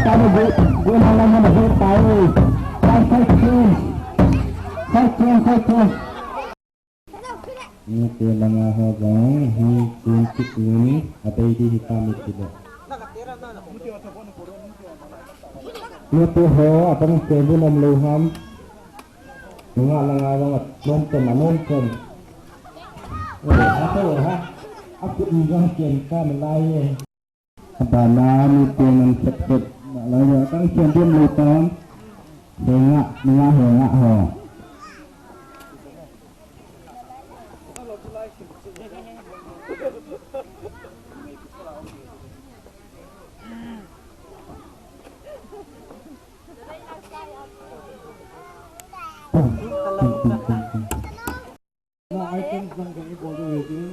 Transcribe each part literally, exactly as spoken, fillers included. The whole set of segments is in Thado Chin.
Five ten, five ten, five ten. Ni te langa ho jong hi tun kit ni, abei di hi kami ti le. Ni te ho, abang te bu nom lo ham. Nunga langa jong nom chen, nom chen. Oi, ato ha. Aku ni jong chen ka me lai ye. Abana mi te ngan set set. Lai ya kang chen dim lo tan. Henga, nunga henga ho. Na item jang jang bol le tin.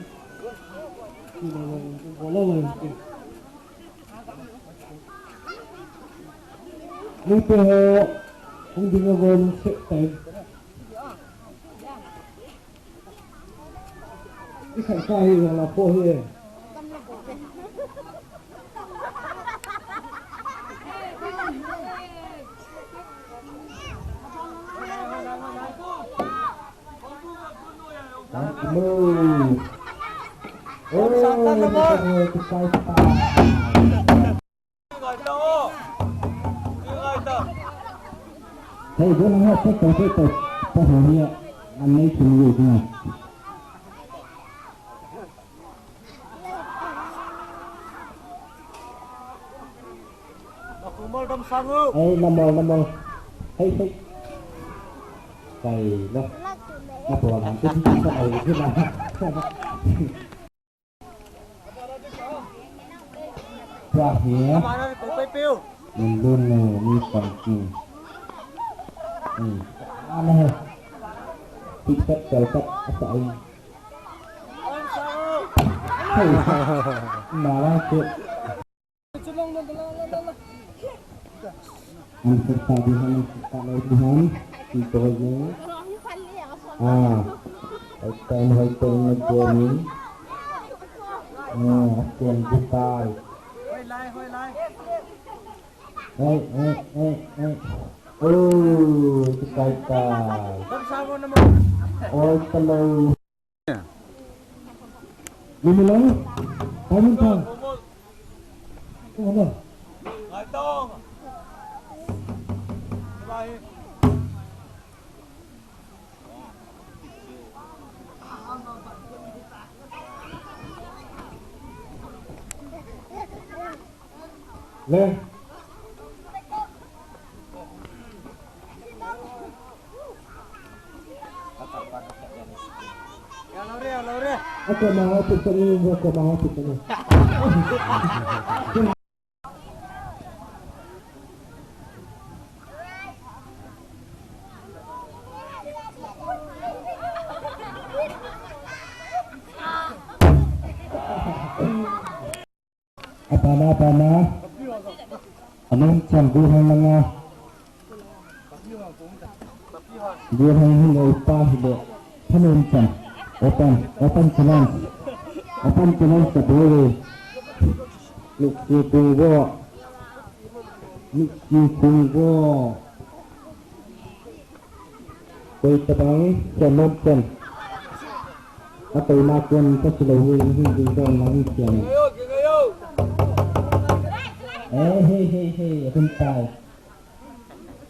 Bol le tin. Ni pe ho, hung ding a gol set time. I khai khai hi la po hi. Thank you. Oh, Hey, go na ha, take to, take to. Pa ho hi, an nei chun ye na. Hey, number, number. Hey, hey. Kai, no. Na po lang, tu tu sa ai, tu na. Tua hi. Min lun nu ni pang ki. Hmm. Ana he. Tik tak tel tak asa ai. Hey. Mara ke. Ang serta dihan, ang serta lai dihan. Ito ni. Ah. Ito, ito na diyan. Ah, akin, gitay. Hey, hey, hey, hey. Oh, gitay, gitay. Oh, ito lang. Mimi lang. Pamin pa. Ano? Le. Ako maho pitani, ako maho pitani. Apana, apana. Anom chan gu hang langa. Gu hang hile upa hile. Thanom chan. Open, open challenge. Open challenge ka bole. Nuksi kung vo. Nuksi kung vo. Koi tabang, sian nom sian. Atoi na kuan ka silo hi, hi, hi, don na hi sian. Eh, hey, hey, hey, hun tai.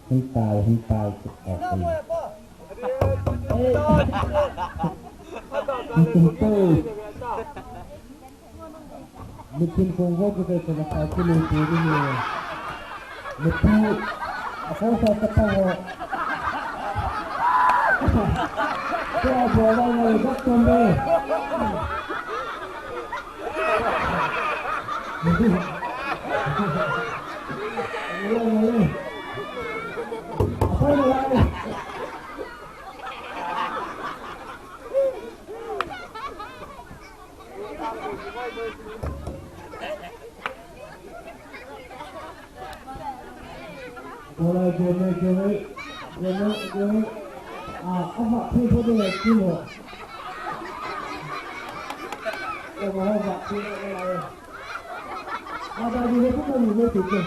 Hun tai, hun tai, hun tai. Eh. Hun tai. Nitin kong vo ko ko na pa ko ni ko ni. Nitin. Ako sa sa pa ho. Ko a bo la ni ko to me. Nitin. Ako na. Bola, game, game, game, game. Ah, apa, apa, apa, apa, apa. Apa, apa, apa, apa. Apa, apa, apa, apa, apa.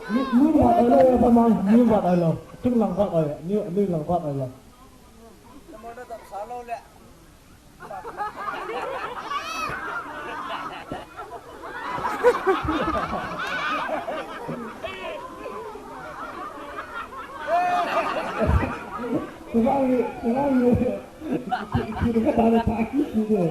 Ni, ni vat ai lo, ya, pa mang, ni vat ai lo. Tung lang vat ai, ni, ni lang vat ai lo. Tung lang ni, tung lang ni. Ki, ki, ki, ki, ki, ki, ki.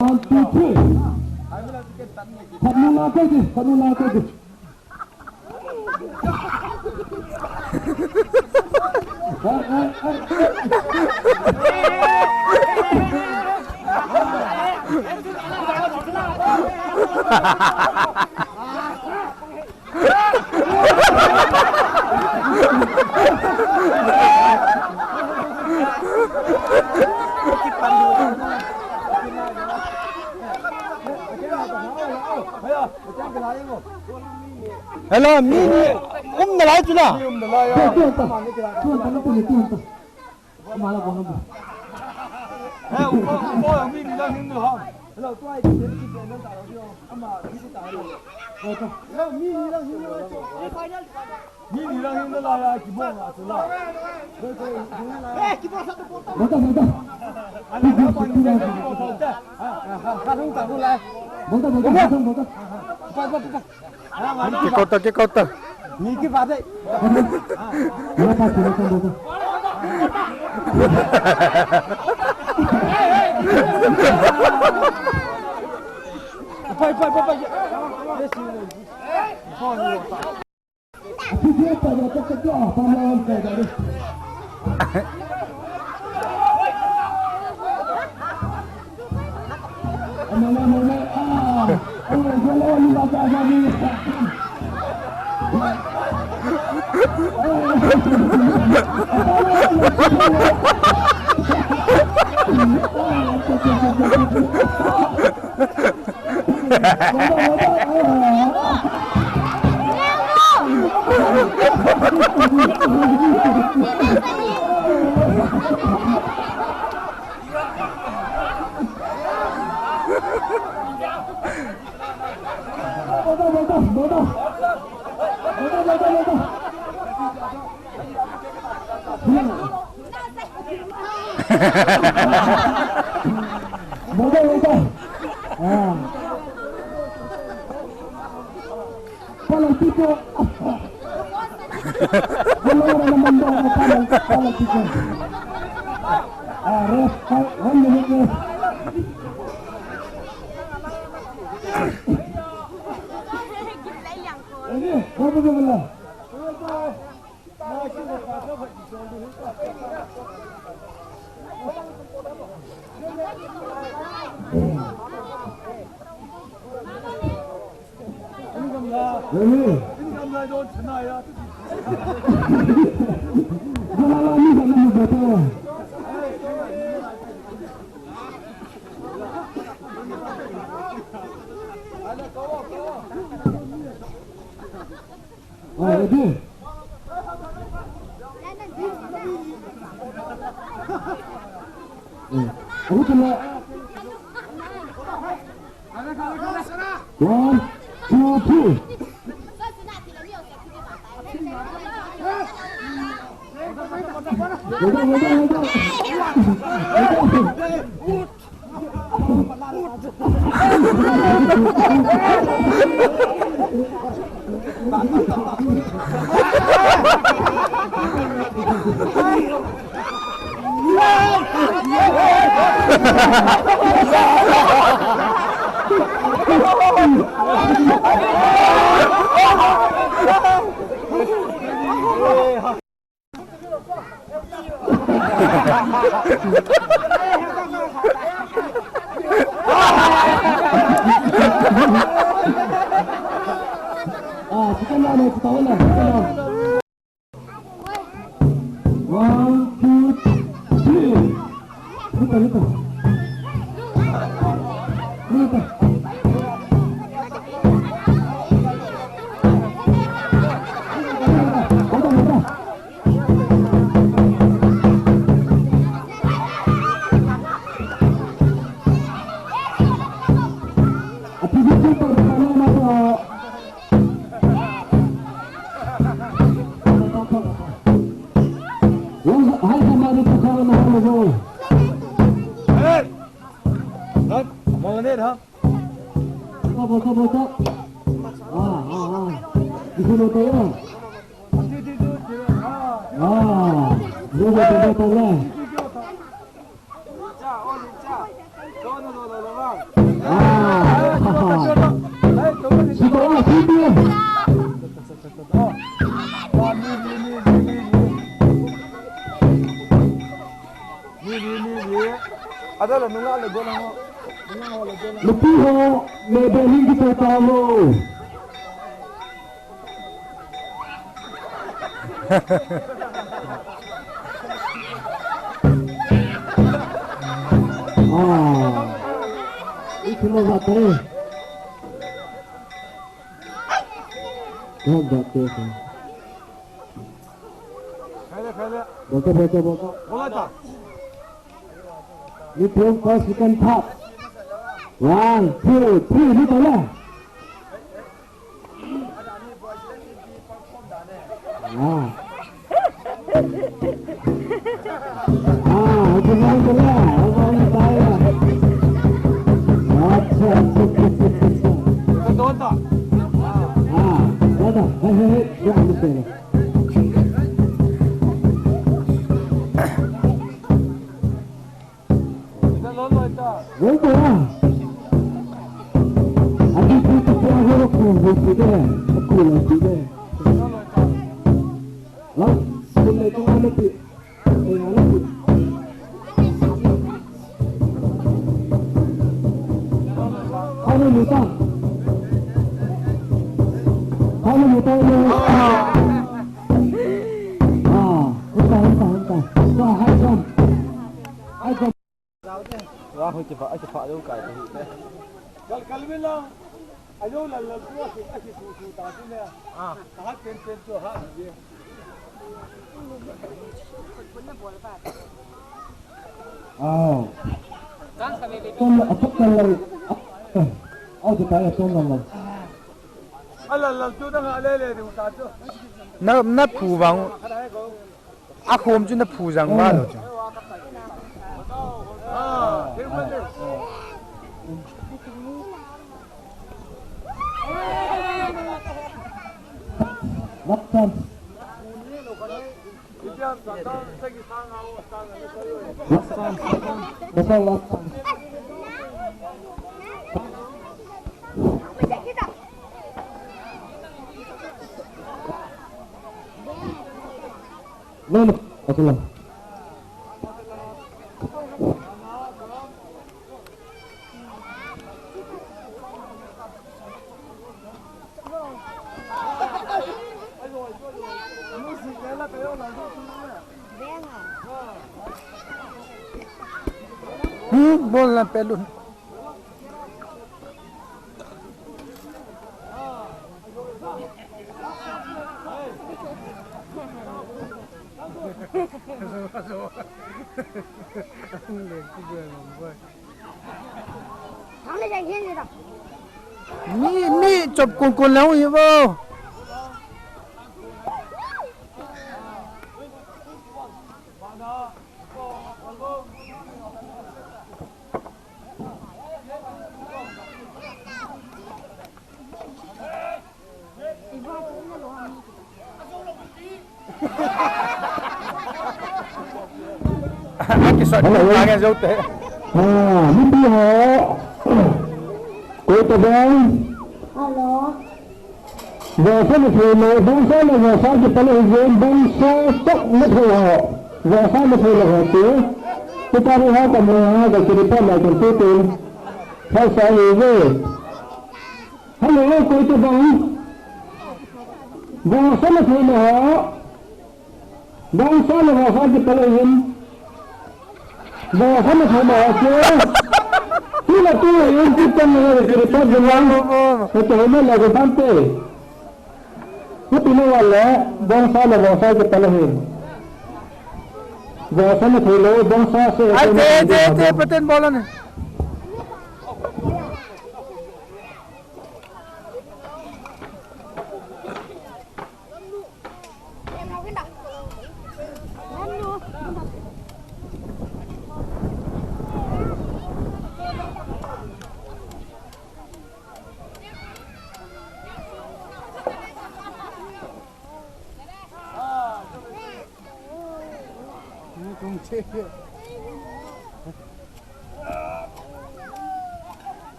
One, two, three. Khat nu la koi di, khat nu la koi di. Ai, ai, ai. Hello, mi ni um nalai chu na. Mi um nalai ya. Tuan ta, tuan ta, tuan ta. Ama la bong na bu. He, upa, upa, mi ni lang hin lo ham. Hello, tua i ti ti ti lo ta lo di o. Ama ti ti ta lo. Hello, mi ni lang hin lo. Mi ni lang hin lo la ya, ki bong la tu la. He, ki bong sa tu bong ta. Bong ta, bong ta. Ala ka pa ni ki bong sa ta. Ha, ha, ha, ha, ta la. Bong ta, bong ta, bong ta, bong ta. Pa, pa, pa, pa. Kick out ta, kick out ta. Ni ki ba de. Pai, pai, pai, pai. Palang Tiko. Palang, palang Tiko. Ah, ref, one minute ref. Ini, berapa dia bola? Ah, ready? Eh, aku kena. One, two, three. Hold on, hold on, hold on. Ah, second round, second round, second round. One, two, three. Luta, luta. Luta. Luta, luta. Hey! Hey! Hey! Bota, bota, bota. Ah, ah, ah. Isi bota ya. Ah, bota, bota, bota. Ah. Situ, ah, situ. Ni, ni, ni, ni. Ada la nunga le golang ho. Nunga ho le golang. Nupi ho, me be ling ki to ta lo. Ah. Itu lo ba te. Lo ba te. Bolta, bolta, bolta. Ni tuang first, second, third. One, two, three, ni tala. Ah. Ah, itu main tala. Apa ni tala? Acha, acha, acha, acha, acha. Ah, dah, dah. Hei, hei, hei. Jangan lupa. Vamos lá. Aqui tem que ter agora com o poder, com o poder. Lá, se ele não vai meter. Hallelujah. Hallelujah. Ah, enta, enta, enta. Sa, hai, jump. Hai, jump. Wa, hui, kipa, kipa, dong kai, hui. Kal, kal, bila. Ayo, la, la, tu, tu, tu, tu, ta, tu, ne. Ah. Ha, pen, pen, tu, ha, ye. Ah. Ton, atok, ton, la. Ah. Au, tu, ta, ya, ton, la, la. Ala, la, tu, ta, ha, le, le, tu, ta, tu. Na, na phu vang. Akhom chu na phu jang va lo chu. Last chance. Last chance. That's our last chance. No, no, okay lang. Hmm, bol na pelun. Mi, mi chop kun kun leu hi vo. Aki sot. Hello. Lage jote. Ah, mipi ho. Koi tabang. Hello. Vohsa na thei lou, vohsa na vohsa kipale hi ven, vohsa chok na thei ho. Vohsa na thei lou ho te. Kita ri ha ka mo ha ka kiri pa na kan tu tu. Hai sa ni ve. Hello, koi tabang. Vohsa na thei lou ho. Vohsa na vohsa kipale hin. Vohsa na thei lou ho te. Tu na tu hin tu tan na kiri pa ven. Ka tu na la ka pan te. Hipi na wale, vohsa le vohsa kipale hin. Vohsa na thei lou, vohsa se. Ai, te, te, te, paten bola ne.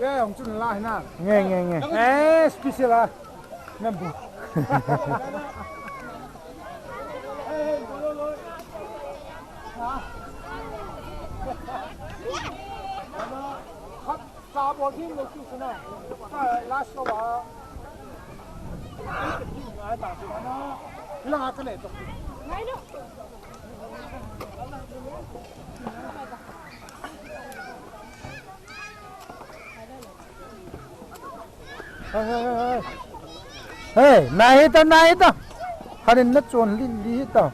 Eh, hong chun la hi na. Nge, nge, nge. Eh, special a. Nam bu. Sa bol thim lo chu sana. Last over. Ai ta chu na. Ila ka le to. Hey, hey, hey, hey. Hey, nai ta, nai ta. Hanin na chon lin li ta.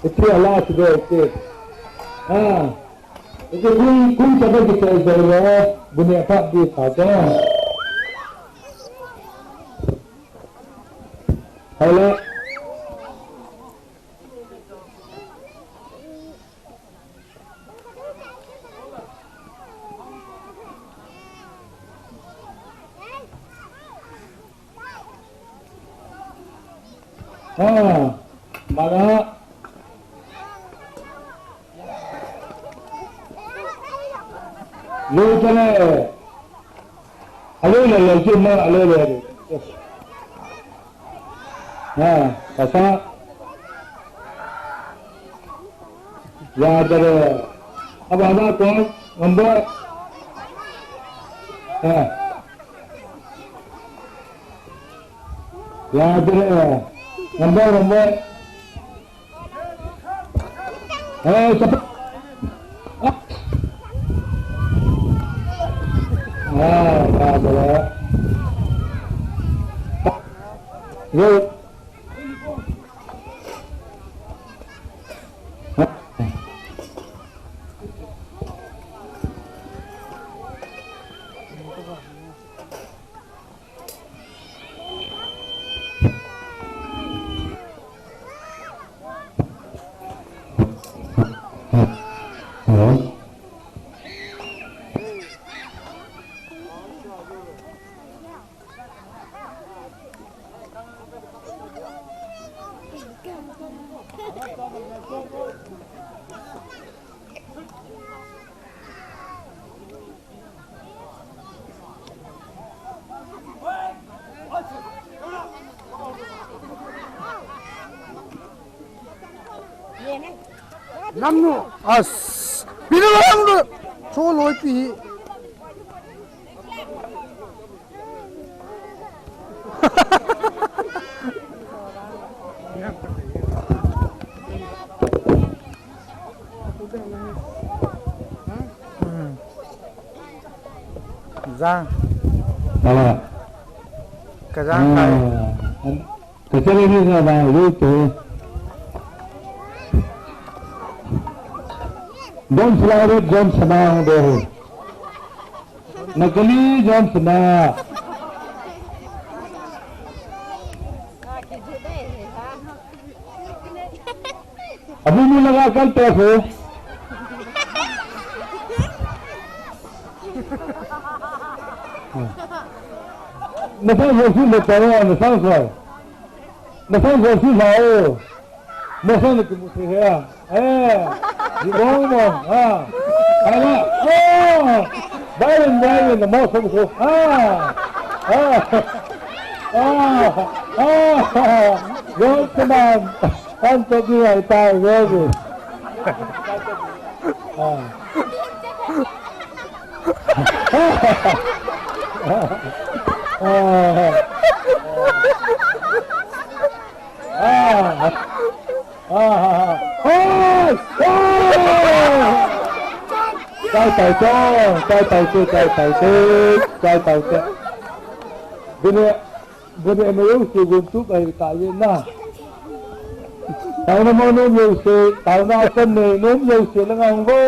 Iti ala sudah iti. Ah, iti kun, kun sabar kita jaya, bunyi apa di pada. Hello. Ah, mana? Lo chale. Alo le, lo chim ma, alo le. Ha, kasa. Ya, dare. Aba na ko, number. Ha. Ya, dare. Number, number. Eh, sapa? Ah, ya, ya. Yo. Namnu. As. Pinu namnu. Chu loi pi hi. Hmm. Jang. Hala. Ka jang kai. Ah, an, ka chale ni na ba, yo to. John Sala re, John Sana hung do. Nakali John Sana. Abu mu laga kal pe ko. Nasang ho su le pa, nasang ho. Nasang ho su la o. Nasang le ki mu se he. Eh, di bong bong, ah. Hai la. Oh. Bai len, bai len, mo so so. Ah. Ah. Ah. Ah. Yo, come on. Kan to bi ai tai, very good. Ah. Ah. Ah. Ah. Ah. Ah. Chai tai to, chai tai to, chai tai to, chai tai to. Bine Bune me yo se gun tu kai ta ye na. Tauna mo nom yo se, tauna san ne nom yo se la ngang vo.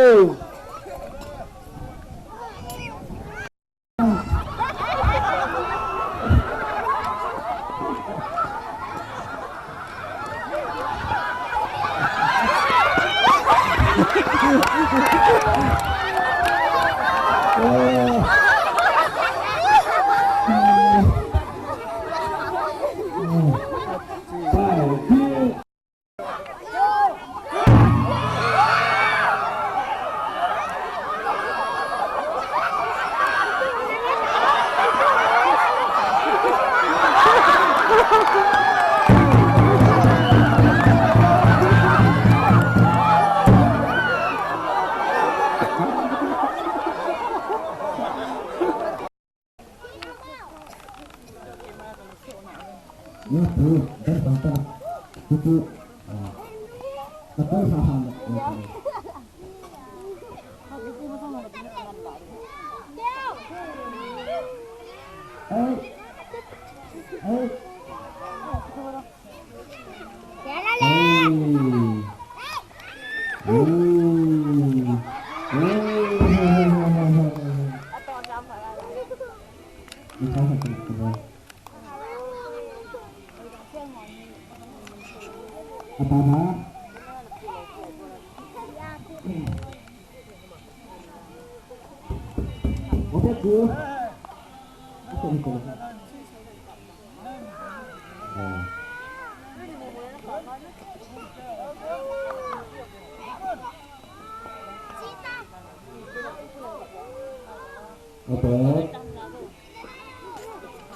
Ope.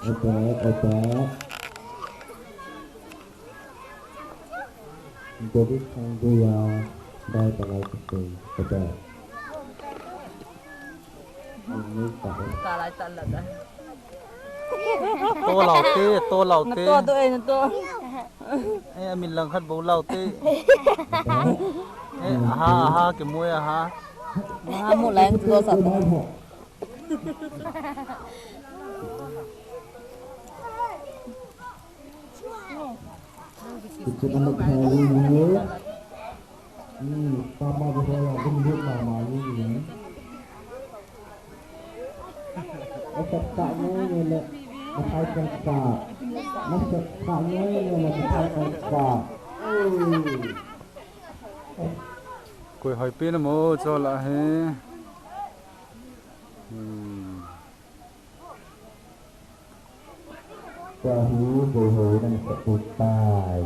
Ope, ope. David Thangduya, bai ta lai ta pe, ta pe. Ka lai ta la da. To lau te, to lau te. Na to do e, na to. Eh, amin lang khat bou lau te. Eh, aha, aha, ke mu e, aha. Aha, mu lai to sa to. Kichun amat hai ni. Hmm, tama ko ya dum dum mama ni. Asa ka ni ni le, mathai kan ka. Asa ka ni ni le, mathai kan ka. Hmm. Koi hoi pe na mo cho la he. Hmm. Tua hi, koi hoi na mo cho tai.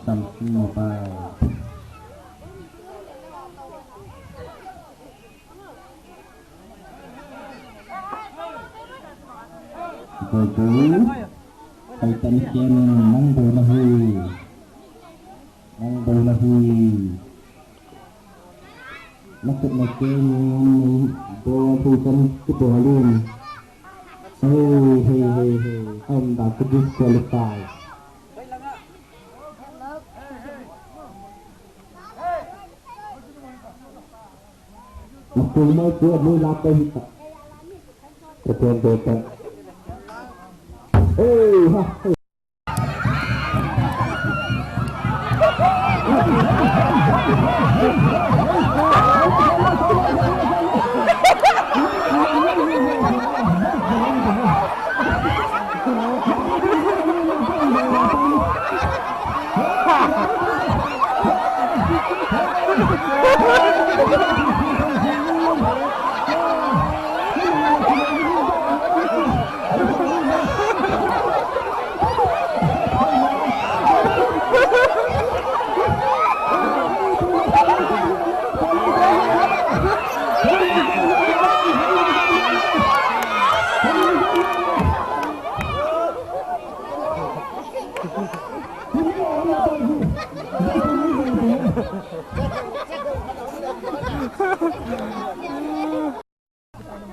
Samsung Mobile. Koi hoi, koi tan kian nang bou na hi. Nang bou na hi. Nakut na ke ni, ni, bo, hu, kan, ku, to, halin. Hey, hey, hey, hey. Am da ku disqualify. Nakut na ke ni, la, pe, hi, ta. Ka, pe, pe, pe. Hey, ha, hey.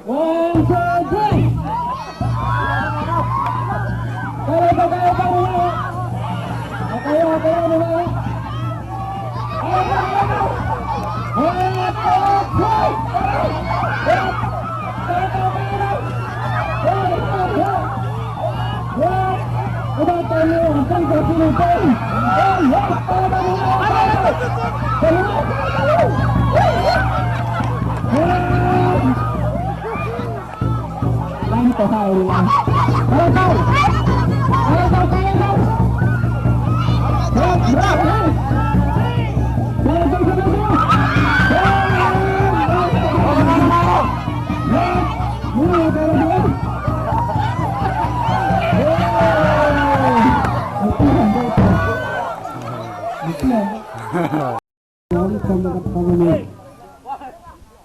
One, two, three. Kayo, kayo, kayo, kayo. Kayo, kayo, kayo. One, two, three.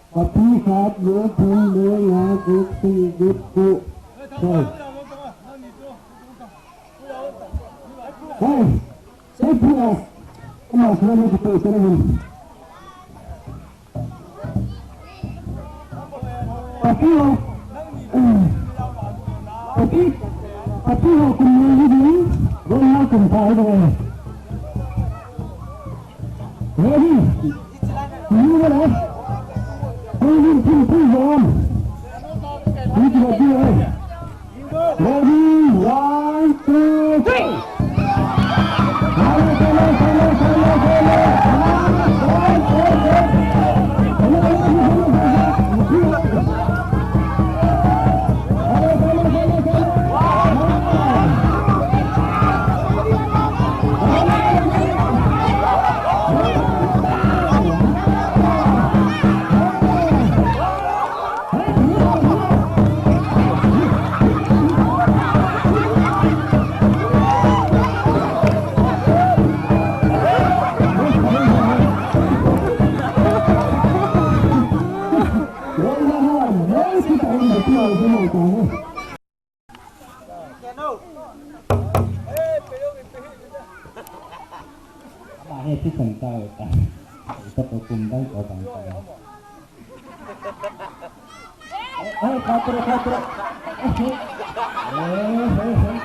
Papi khat, lo thum, lo nga, guk, sagi, guk, ko. Hey. Hey. Hey, pia. Ama sura ni kita, kita ni. Papi ho. Papi. Papi ho kum ni ni. Gol ho kum pa ho. Ready? You ready? Ready, two, three, one. Ready, ready, ready. Ready, one, two, three. Ama he thi san ta ta. Ta to kum dang ko dang ta. Hey, khatro, khatro. Hey, hey, hey.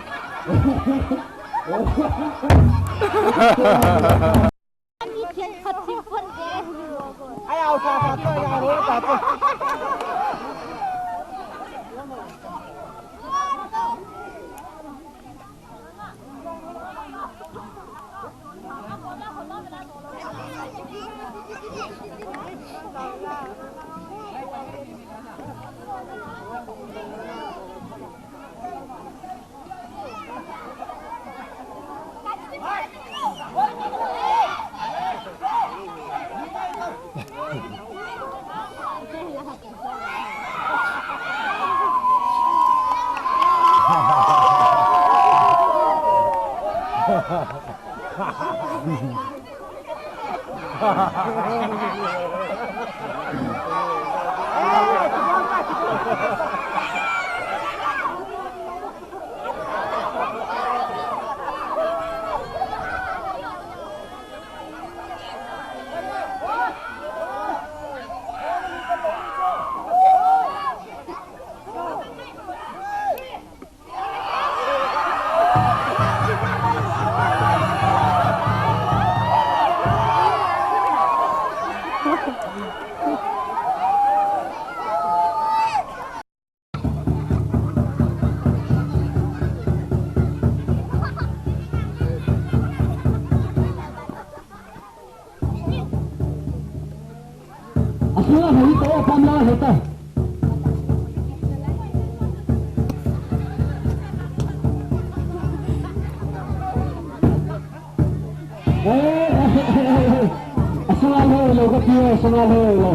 P S na le le.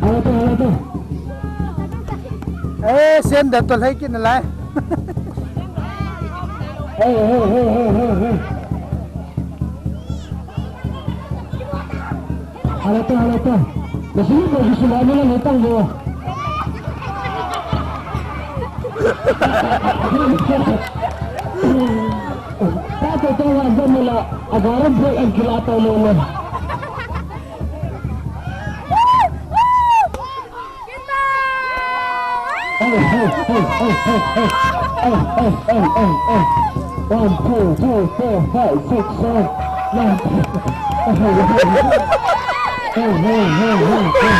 Hala to, hala to. Eh, sen da to lai kin lai. Hey, hey, hey, hey, hey, hey. Hala to, hala to. Nasili ko gusto na nila ng utang mo. Tato to wa zamula. Agarang break ang kilata mo na. Hey, hey, hey, hey, hey, hey. Hey, hey, hey, hey, hey. One, two, three, four, five, six, seven, nine, ten. Hey, hey, hey, hey, hey. Hey, hey, hey, hey, hey.